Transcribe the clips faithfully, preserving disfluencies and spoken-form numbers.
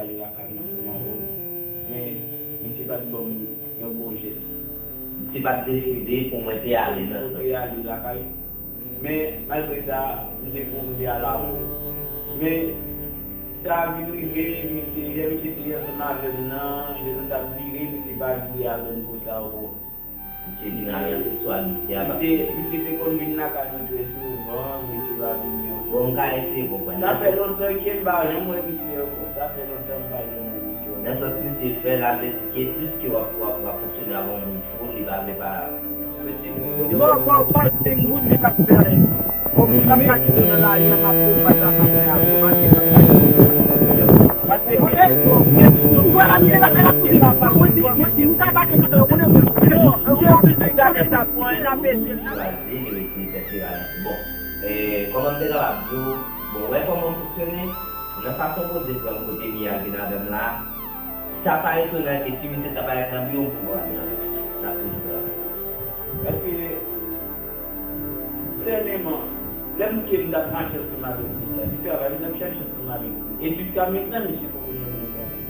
ale lakay mwen, frè m avè w. Men, misye pa t ban m yon bon jès. Misye pa t deside pou mwen te ale nan sans. Pou te ale lakay. Men, malgre sa, m te pwomete al avè w. Men, sa vin rive, misye, lè misye te ansanm avè m nan, lè nou t ap vire, misye pa vire avè m konsa ankò. Misye vin avè l sou a misye a. Misye, misye te konn vin lakay mwen trè souvan, misye pa vini ankò. Bon, m ka eseye konprann. Sa fè lontan ke m pa janm wè misye ankò. Sa fè lontan m pa janm wè misye ankò. Nan sans misye fè la, vle di ke plis ke w ap, w ap, w ap fonksyone avè yon moun fou, li pa vle pa. Bon, bon, bon, se moun li k ap fè. Bon, moun k ap mache nan lari a, m ap fè yon pati ak afè a. Bon, mache. Paske, bon, e, bon, e, bon, vwala, misye pa fè la kouri papa. Mwen di, mwen di, misye pa fè la kouri. Bon, misye oblije gade sa pou mwen, n ap ede. Bon, e, kòman m te kapab di w, bon, wè kòman m fonksyone, nan fason Bondye pran m kote m ye a vin avè m la, sa pa etonan ke si misye ta parèt nan biwo m pou m wè l nan, l ap toujou travay. Paske, premyeman, lè m ke m t ap mache ansanm avèk misye a, li travay, m t ap chache ansanm avèk li. E jiska mentnan, misye poko janm jwenn travay.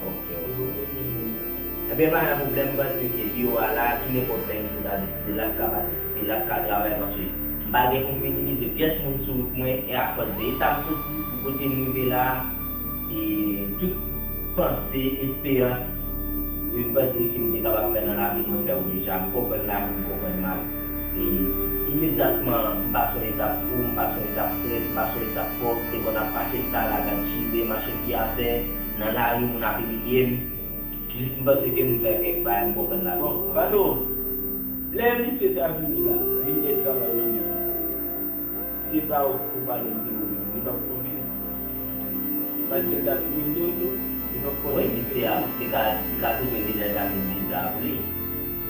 Ok, ok. Li poko janm jwenn travay. Ebyen, pa gen pwoblèm, m panse ke biwo a la, ki nenpòt lè misye ta deside, l ap ka patisipe, l ap ka travay, paske m pa gen pou m minimize pyès moun sou wout mwen, e akòz de eta m soti, pou kote m rive la, e tout panse, esperans, e m panse ke m te kapab fè nan lavi, mwen fè w deja. M konprann lavi, m konprann mal. E imedyatman, m pase yon etap fou, m pase yon etap strès, m pase yon etap pòv, m te konn ap mache m ta la, gad chire, mache pye atè, nan lari, moun ap imilye m. Jis m panse ke m fè kèk bagay, m konprann lavi. Bon, Bado, lè misye ta vini la, vin fè travay nan men m, se pa ou pou pale m de ou menm, li p ap konfye. Paske l t ap vin tou, tou, li p ap konnen. Wi, misye a, li ka, li ka twouve li nan Jamil Biza pou li.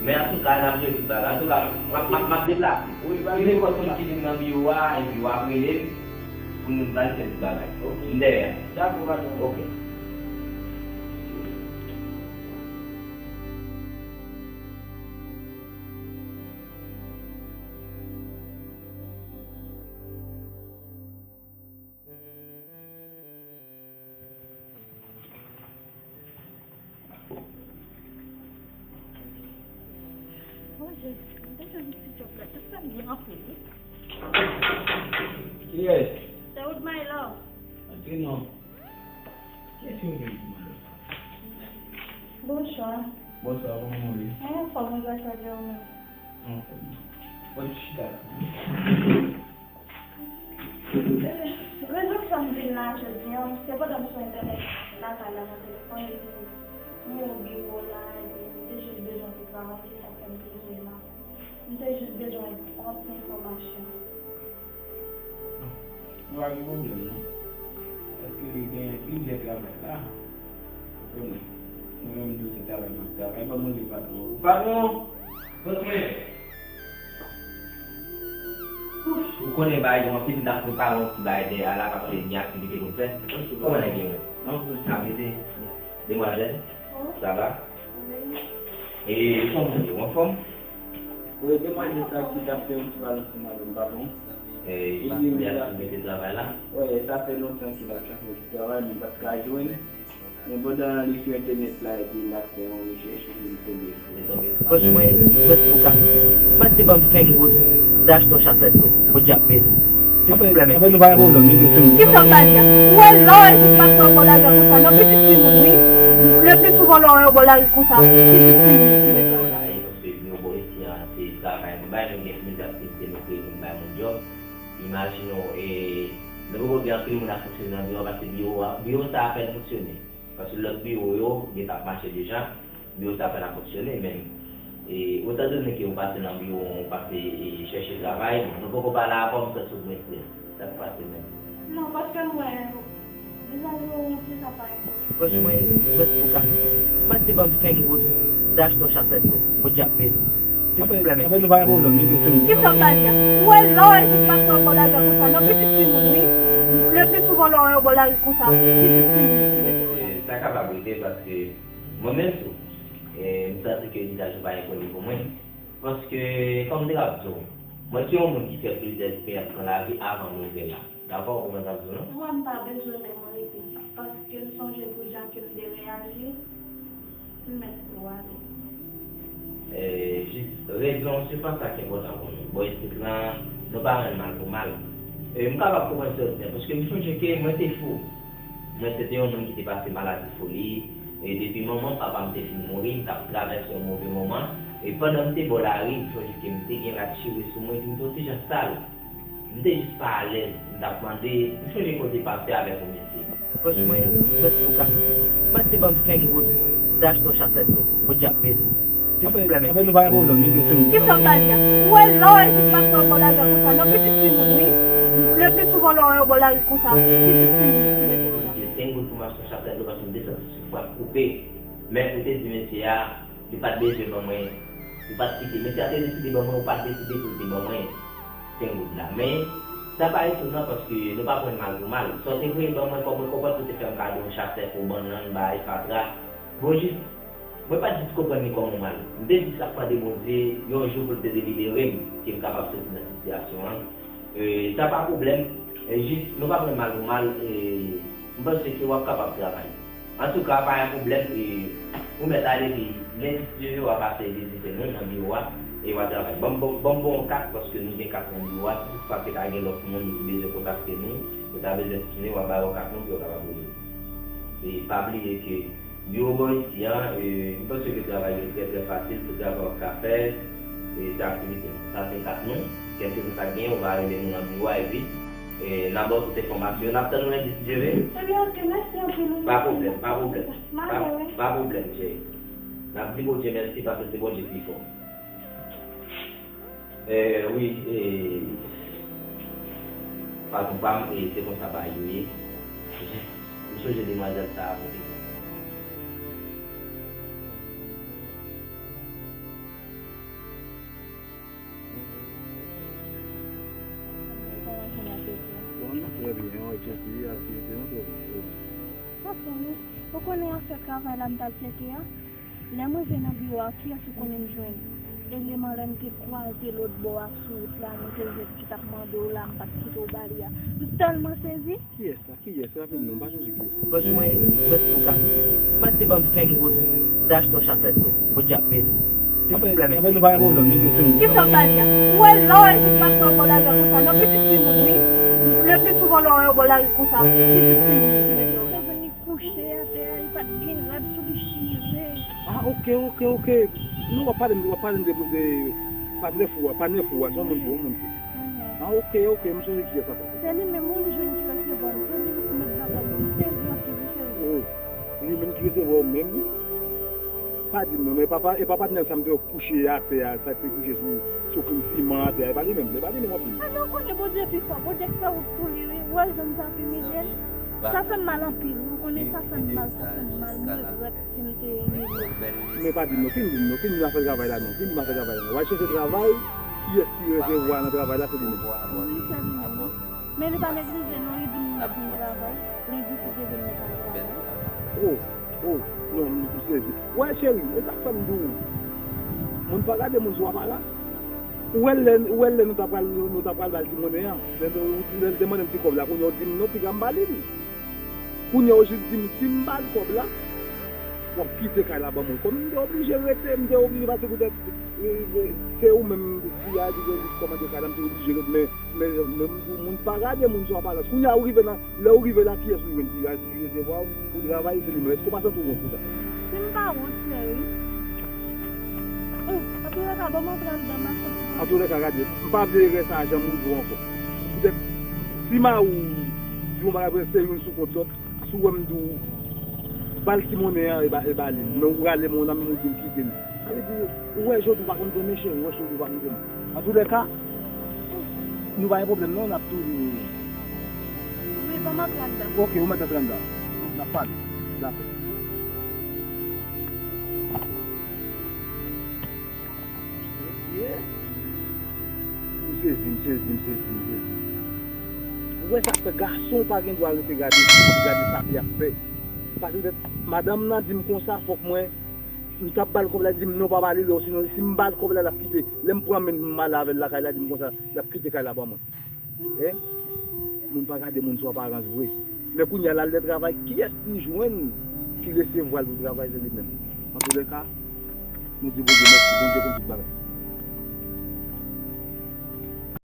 Men antouka, n ap jwe tout bagay. Antouka, m ap, m ap, m ap deplase. Wi, pa gen nenpòt moun ki vin nan biwo a, epi w ap rele m pou nou t al fè tout bagay. Ok. M dèyè. Dakò, patwon. Ok. Mon Dieu, m te jwenn ti djòb la, tout sa byen ranpli wi. Kiyès? Se Wood My Love. Antre non. Kiyès yo gen pou mwen? Bonswa. Bonswa, kòman w ye? Mwen anfòm, mwen pa sa di ou menm. Anfòm. Bon, chita. Rezon k fè m vin la jodi a, se pandan m sou entènèt lakay la nan telefòn, epi m wè w biwo la, epi m te jis bezwen ti travay, se sa k fè m te jwenn la. M te jis bezwen kòk enfòmasyon. Non, pa gen pwoblèm non. Paske li gen plizyè travay la. Ou konnen, mwen menm m di w se travay m ap travay, ban m rele patwon. Patwon! Bòs mwen! Ou konnen bagay yo anpil, m t ap prepare yon ti bagay dèyè a la, paske gen aktivite pou n fè. Kòman nèg yo ye? N ap rete. Demwazèl, sa va? E kòman w ye? Ou anfòm? Wi, demwazèl sa ki t ap fè yon ti pale ansanm avè m, patwon. E, li di m li ap mete travay la? Wi, sa fè lontan ke l ap chache yon ti travay, men m pa t ka jwenn. Men pandan li sou entènèt la, epi l ap fè yon rechèch, epi li tonbe sou. Bòs mwen, bòs pou ka. Mande ban m senk goud, m ta achte yon chapèt dlo. Bondye ap beni. Ki pwoblèm? Anfen, nou pa gen pwoblèm, nou gen senk goud. Ki sa w pale a? Ou wè lè w wè jis pase yon bò lari konsa, nan pitit timoun, wi. Le pli souvan lè w wè yon bò lari konsa, pitit timoun. Paske nou bò isi a, se travay nou bay, nou gen plizyè aktivite nou kreye pou n bay moun djòb. Imajine w, e, nou poko gen anpil moun ap fonksyone nan biwo a, paske biwo a, biwo sa a apèn fonksyone. Paske lòt biwo yo gentan ap mache deja, biwo sa a apèn ap fonksyone, men, e, etandone ke ou pase nan biwo, ou pase, e, chèche travay, bon, nou poko pale avè w, m santi w gen estrès. Sa k pase menm? Non, paske m wè vizaj ou, ou di sa pa enpòtan. Bòs mwen, bòs pou ka. Mande ban m senk goud, m ta achte yon chapèt dlo. Bondye ap beni. Ki pwoblèm? Anfen, nou pa gen pwoblèm, nou gen senk goud. Ki sa w pale a? Ou wè lè w wè jis pase yon bò lari konsa, nan pitit timoun, wi. Le pli souvan lè w wè yon bò lari konsa, pitit timoun. E, sa kapab rive paske mwen menm tou, e, m santi ke vizaj ou pa enpoli pou mwen. Paske, kòm m te ap di w, mwen se yon moun ki fè plizyè eksperyans nan lavi avan m rive la. Dakò, ou konprann sa m di w, non? Mwen, m pa bezwen menm rete, paske m sonje pou jan ke m te reyaji, m mèt tou ale. E, jis, rezon, se pa sa ki enpòtan pou nou. Bò isit lan, nou pa rann mal pou mal. E, m kapab konprann sa w di a, paske m sonje ke mwen te fou. Mwen se te yon moun ki te pase maladi foli, e depi manman papa m te fin mouri, m t ap travèse yon move moman, e pandan m te bò lari, m sonje ke m te gen rad chire sou mwen, epi m te yon ti jan sal. M te jis pa alèz, m t ap mande, m sonje kote pase avèk yon mesye. Bòs mwen, bòs pou ka. Mande ban m senk goud, m ta achte yon chapèt dlo. Bondye ap beni. Ki pwoblèm? Anfen, nou pa gen pwoblèm, nou gen senk goud. Ki sa w pale a? Ou wè lè w wè jis pase yon bò lari konsa, nan pitit timoun, wi. Le pli souvan lè w wè yon bò lari konsa, pitit timoun. Mwen te senk goud pou m achte yon chapèt dlo paske m te santi souf mwen ap koupe. Men ou te di mesye a, li pa t bezwen ban mwen, li pa t kite. Mesye a te deside ban mwen, ou pa t deside pou l te ban mwen senk goud la. Men, sa pa etonan paske nou pa pran mal pou mal. Sa w te voye ban mwen, kòm rekonpans, ou te fè m kado yon chapèt, yon bannann, bay, fatra. Bon, jis, mwen pa t jis konprann li kòm yon mal. M te jis ap mande Bondye, yon jou pou l te delibere m, ke m kapab soti nan sitiyasyon an. E, sa pa pwoblèm. E, jis, nou pa pran mal pou mal. E, m panse ke w ap kapab travay. Antouka, pa gen pwoblèm. E, ou mèt ale, epi lendi si Dye vle, w a pase vizite nou nan biwo a, e w a travay. Ban m, ban m, ban m ba w yon kat, paske nou gen kat nan biwo a. Si toutfwa ke ta gen lòt moun ki bezwen kontakte nou, yo ta bezwen fonksyone, w a ba yo kat nou pou yo kapab rele. E pa bliye ke biwo bò isi a, e, m panse ke travay yo trè, trè fasil, tout travay w ap ka fè, e, se aktivite nou. Sa se kat nou, kèlkeswa sa k genyen, ou va rele nou nan biwo a, epi, e, n a ba w tout enfòmasyon. N ap tann ou lendi si Dye vle. Ebyen, ok, mèsi anpil, wi. Pa pwoblèm, pa pwoblèm. Pa, pa pwoblèm, cheri. N ap di Bondye mèsi paske se Bondye ki fò. Eh, wi, eh, patwon pa m, eh, se konsa bagay yo ye. Jis, m Chanje demwazèl sa a pou li. Bon, nou trè byen, wi, tcheke aktivite nou trè byen. Sa fè nou, ou konnen afè travay la m t al tcheke a? Lè m rive nan biwo a, kiyès ou konnen m jwenn? Eleman lè m te kwaze lòt bò a sou wout la, nou te jwenn ki t ap mande w la, m pa t kite w ba li a. M tèlman sezi. Kiyès sa? Kiyès? Raple m non, m pa sonje kiyès. Bòs mwen, bòs pou ka. Bòs te ban m senk goud, m te achte yon chapèt dlo. Bondye ap beni. Ki pwoblèm? Anfen, nou pa gen pwoblèm, nou se. Kisa w ta di a? Ou wè lè w wè jis pase yon bò lari konsa, nan pitit timoun, wi. Le pli souvan lè w wè yon bò lari konsa, pitit timoun ki mete yo la. Kouche atè a, li pa t gen rad sou li, chire. Ah, ok, ok, ok. Non, w ap pale m, w ap pale m de, de patnè fou a, patnè fou a, se yon moun fou, yon moun fou. Ah, ok, ok, m sonje kiyès sa. Se li menm, wi, m jwenn ki resevwa m, se li menm ki met bagay yo, m sezi anpil, wi, cheri. Oh, li menm ki resevwa w menm? Pa di m non, e pa, e pa patnè sa m te wè kouche atè a, sa k te kouche sou, sou krim siman atè a, e pa li menm, e pa li menm w ap di m. Ebyen, ou konnen Bondye pi fò, Bondye k fè wout pou li, wi, ou wè jan m t ap imilye l. Sa fè m mal anpil, ou konnen sa fè m mal, sa fè m mal, m regrèt ke m te imilye l. Men pa di m non, fin di m non, fin di m afè travay la non, fin di m afè travay la non. W al chèche travay, kiyès ki resevwa nan travay la, se li menm. Wi, se li menm. Men li pa neglije non, li di m li ap vin travay, li di si Dye vle m mèt al travay. Oh, oh, non, m sezi. Wè cheri, e sa k fè m di w, moun pa gade moun sou aparans. Ou wè lè, ou wè lè nou ta pral, nou, nou ta pral ba l ti monnen an, lè, lè, lè l te mande m ti kòb la, kounye a w di m non, piga m ba li l. Kounye a w jis di m si m ba l kòb la, w ap kite kay la ban mwen. Kòm m te oblije rete, m te oblije pase poutèt, e, e, se ou menm ki a di ke li kòmande kay la, m te oblije rete, men, men, men m di w, moun pa gade moun sou aparans. Kounye a ou rive nan, lè ou rive la, kiyès ou jwenn ki, ki resevwa w pou travay, se li menm. Èske w pa santi w wont pou sa? Si m pa wont, cheri. Hum, antoulèka, ban m antre anndan machin. Antoulèka, gade, m pa vle rès a janm rive w ankò. Poutèt, si mari w di w bagay vre, se youn sou kont lòt, si w wè m di w, ba l ti monnen an, e ba, e ba li. Men ou rale men w nan men m, ou di m kite l. Sa vle di, ou wè jodi w pa konn tande, cheri, ou wè jodi w pa konn tande. Antoulèka, nou pa gen pwoblèm non, n ap toujou. Wi, ban m antre anndan. Ok, ou mèt antre anndan. N ap pale. Dakò. M sezi, m sezi, m sezi, m sezi. Ou wè sa k fè gason pa gen dwa rete gade, gade sa fi ap fè. Paske petèt madanm nan di m konsa, fòk mwen, m t ap ba l kòb la, li di m non, pa ba li l, sinon si m ba l kòb la, l ap kite. Lè m pran men m, m ale avè l lakay la, li di m konsa, l ap kite kay la ban mwen. Hein? Moun pa gade moun sou aparans vre. Men kounye a l al nan travay, kiyès li jwenn ki resevwa l pou travay, se li menm. Antoulèka, nou di Bondye mèsi, Bondye konn tout bagay.